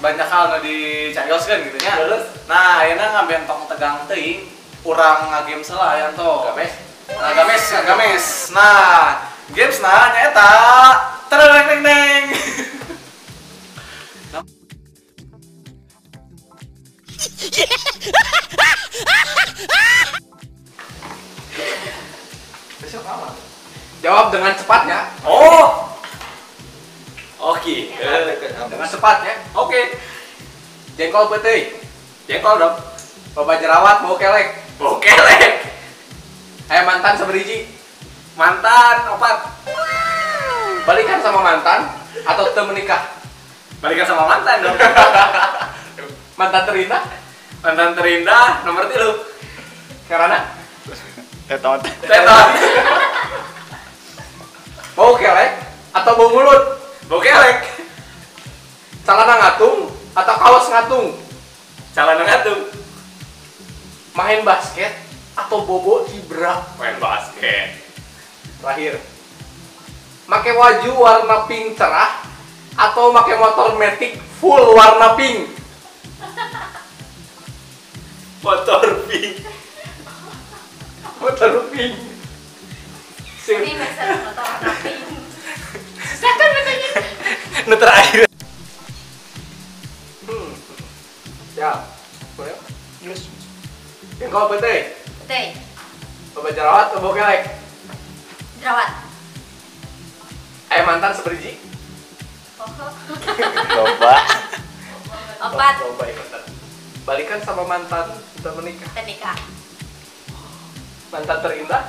Banyak hal nu dicarioskeun gitu nya. Terus? Nah, ayeuna ngamben tong tegang teuing, urang ngagames lah Yanto. Games? Nah, games, games. Nah, games nah nyaeta tereng neng neng. Besok aman. Jawab dengan cepat ya. Oh. Oke. Dengan cepat ya. Oke. Jengkol peuteuy. Jengkol dong. Loba jerawat bau kelek. Bau kelek. Aya mantan saberiji. Mantan opat. Balikan sama mantan atau teu menikah? Balikan sama mantan dong. Mantan terindah? Mantan terindah nomor 3. Karena? Tetot. Tetot. Bau kelek atau bau mulut? Bau kelek. Celana ngatung atau kaos ngatung? Celana ngatung. Main basket atau bobo di bra? Main basket. Terakhir. Make baju warna pink cerah atau make motor matic full warna pink? Motor pink. Motor pink. Ini masalah motor warna pink. Susah kan betulnya? Nu terakhir. Ya, boleh? Yes. Jengkol peuteuy. Peuteuy. Loba jerawat atau bau kelek? Jerawat. Aya mantan saberiji? Loba. Opat. Loba ya mantan. Balikan sama mantan sudah menikah. Menikah. Mantan terindah?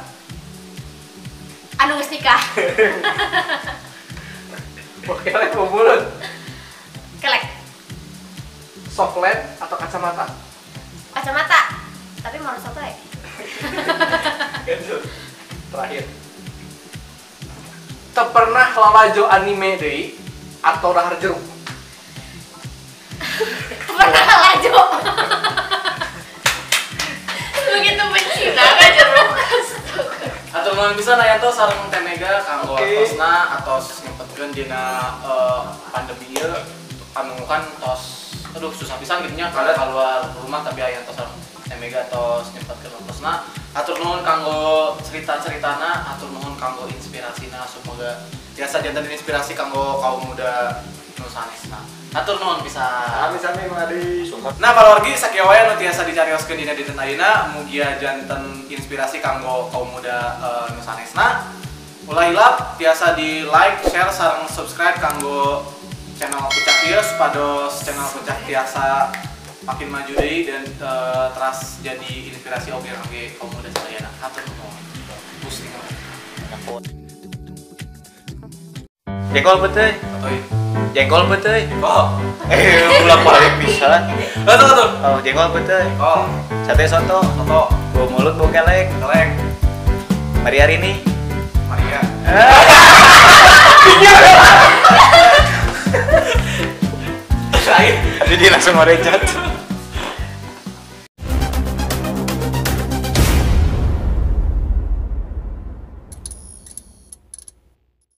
Anu geus nikah. Bau kelek bau mulut? Kelek. Soft lens atau kacamata? Kacamata. Tapi mau soft lens. Terakhir. Teu pernah lalajo anime deui atau dahar jeruk? Pernah lalajo. Begitu benci ka jeruk. Atur nuhun pisan Yanto sareng Teh Mega kanggo waktosna atos nyempetkeun dina pandemi ieu anu kan tos aduh susah pisan gitu nya karena keluar rumah tapi aya Yanto sareng Teh Mega tos nyempetkeun waktosna. Atur nuhun kanggo cerita-ceritana, atur nuhun kanggo inspirasina, semoga tiasa janten inspirasi kanggo kaum muda nu sanesna. Atur nuhun pisan. Sami-sami Mang Adi. Nah, pawargi sakieu wae nu tiasa dicarioskeun dina dinten ayeuna, mugia janten inspirasi kanggo kaum muda nu sanesna. Ulah hilap tiasa di like, share sareng subscribe kanggo channel Pucak ieu supados channel Pucak tiasa makin maju deui dan teras jadi inspirasi oge kangge kaum muda sadayana. Hatur nuhun. Pusing. Jengkol peuteuy. Atuh. Jengkol peuteuy. Oh. Ulah balik pisan. Atuh atuh. Oh, jengkol peuteuy. Oh. Sate soto. Soto. Bau mulut bau kelek. Kelek. Maria Rini. Maria. Jadi langsung merejat.